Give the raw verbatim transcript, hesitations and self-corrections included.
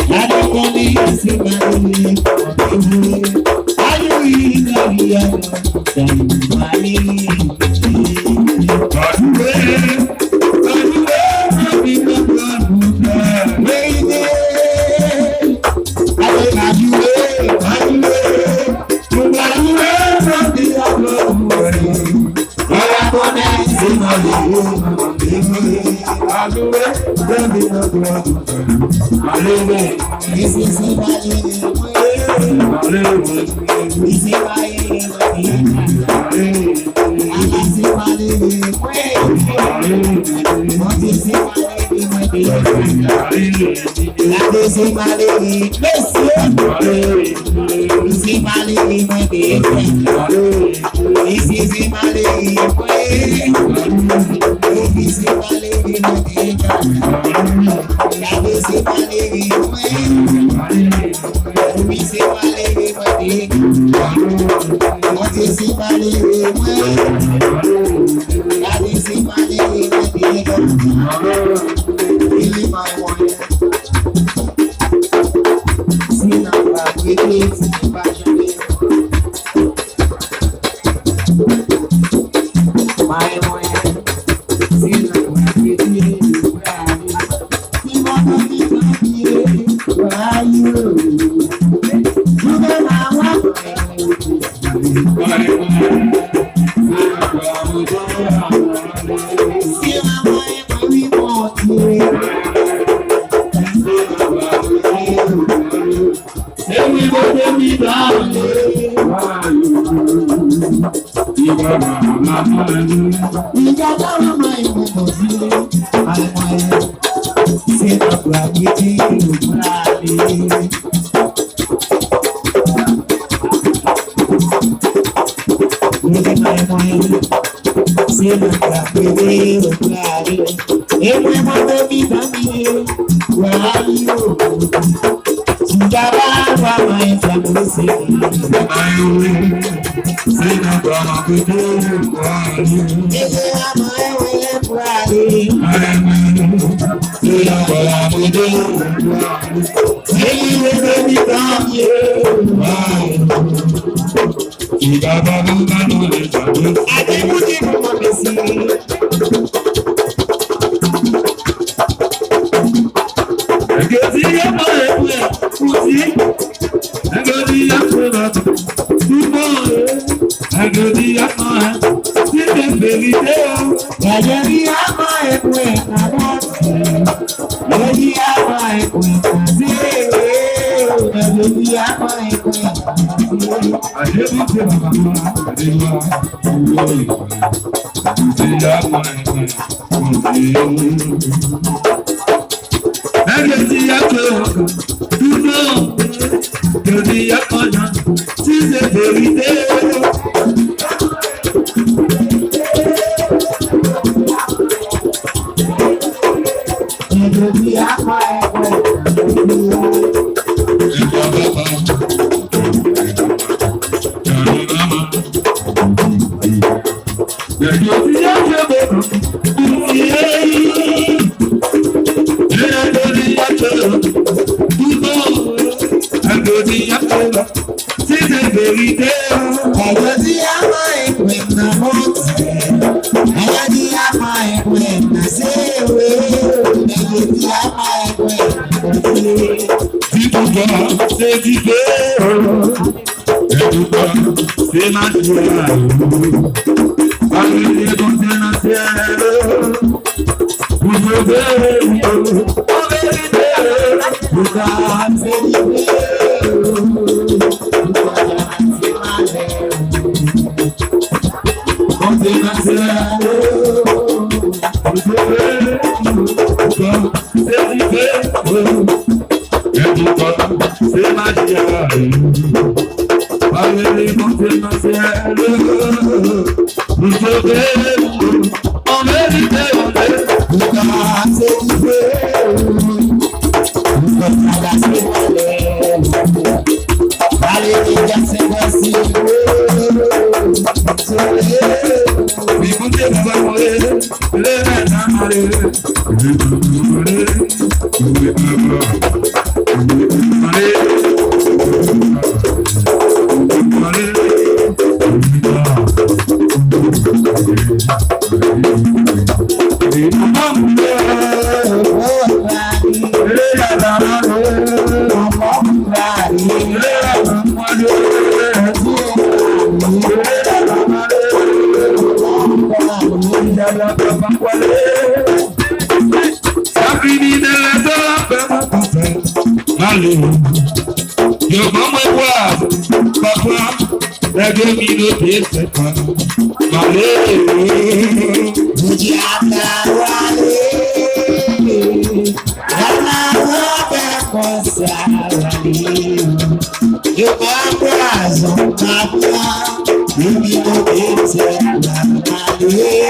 Gade konnen se malere. Ayouri, ayouri, ayouri. Malere. Malere. Malere. Gade se malere, mesye. Se malere mwen te fè. Mesye, se malere mwen. Mesye, se malere mwen te fè. Gade se malere mwen. Wi, se malere mwen te. Bondye, se malere mwen. Gade, se malere mwen te. Eleman mwen. Si nan pa prete, si nan pa chante. May mwen, se nan pa prete, prale. Se nan ka pede yo prale. E mwen mande mi zanmi, why yo? Si ta pa vwa mwen sa mwen se. Se nan ka pede yo prale. E se a mwen wè prale. Se nan ka pede yo prale. Se li mwen mande mi zanmi, why yo? Ki papa nou pa nou lè sa. Ade pou di pou mwen mesi. Nèg yo di y ap manje pwen, ou di. Nèg yo di y ap pran tout bon. Nèg yo di y ap manje. Si se verite, nèg yo di y ap manje pwen, nèg yo di y ap manje pwen, nèg yo di y ap manje pwen. Ade Bondye papa, ade wa, woy. Bondye a mwen, Bondye. Nèg yo di y ap fè ankò, tout non. Yo di y ap pandan, si se verite. Nèg yo di y ap fè ankò, tout non. Si se verite, ayodi a mwen kwè m nan Bondye. Ayodi a mwen kwè m nan se vre. Ayodi a mwen kwè m nan Bondye. Di poutwa se dife. Èdoukan, se maji a yo. Pa bliye Bondye nan syèl. Pou sove ou yo. An verite, Bondye se li vre. Bondye nan syèl. Pou sove ou yo. Se dife, oh. Èdoukan, se maji a yo. Pa rele Bondye nan syèl, pou sove nou. An verite, Bondye, Bondye se dife, oh. Bondye se malè. Alelouya, Senyè, si, oh. Sove nou. Wi, Bondye, Bondye, Bondye. Leve nan ale. Sa kriminèl la sa fè mwen panse male. Yo ban mwen pwa, papa, nèg yo minote sèt pa male. Bondye ap ta wale. Ala wè konsa wale. Yo pa pwazon papa. Yo minote sèt pa male.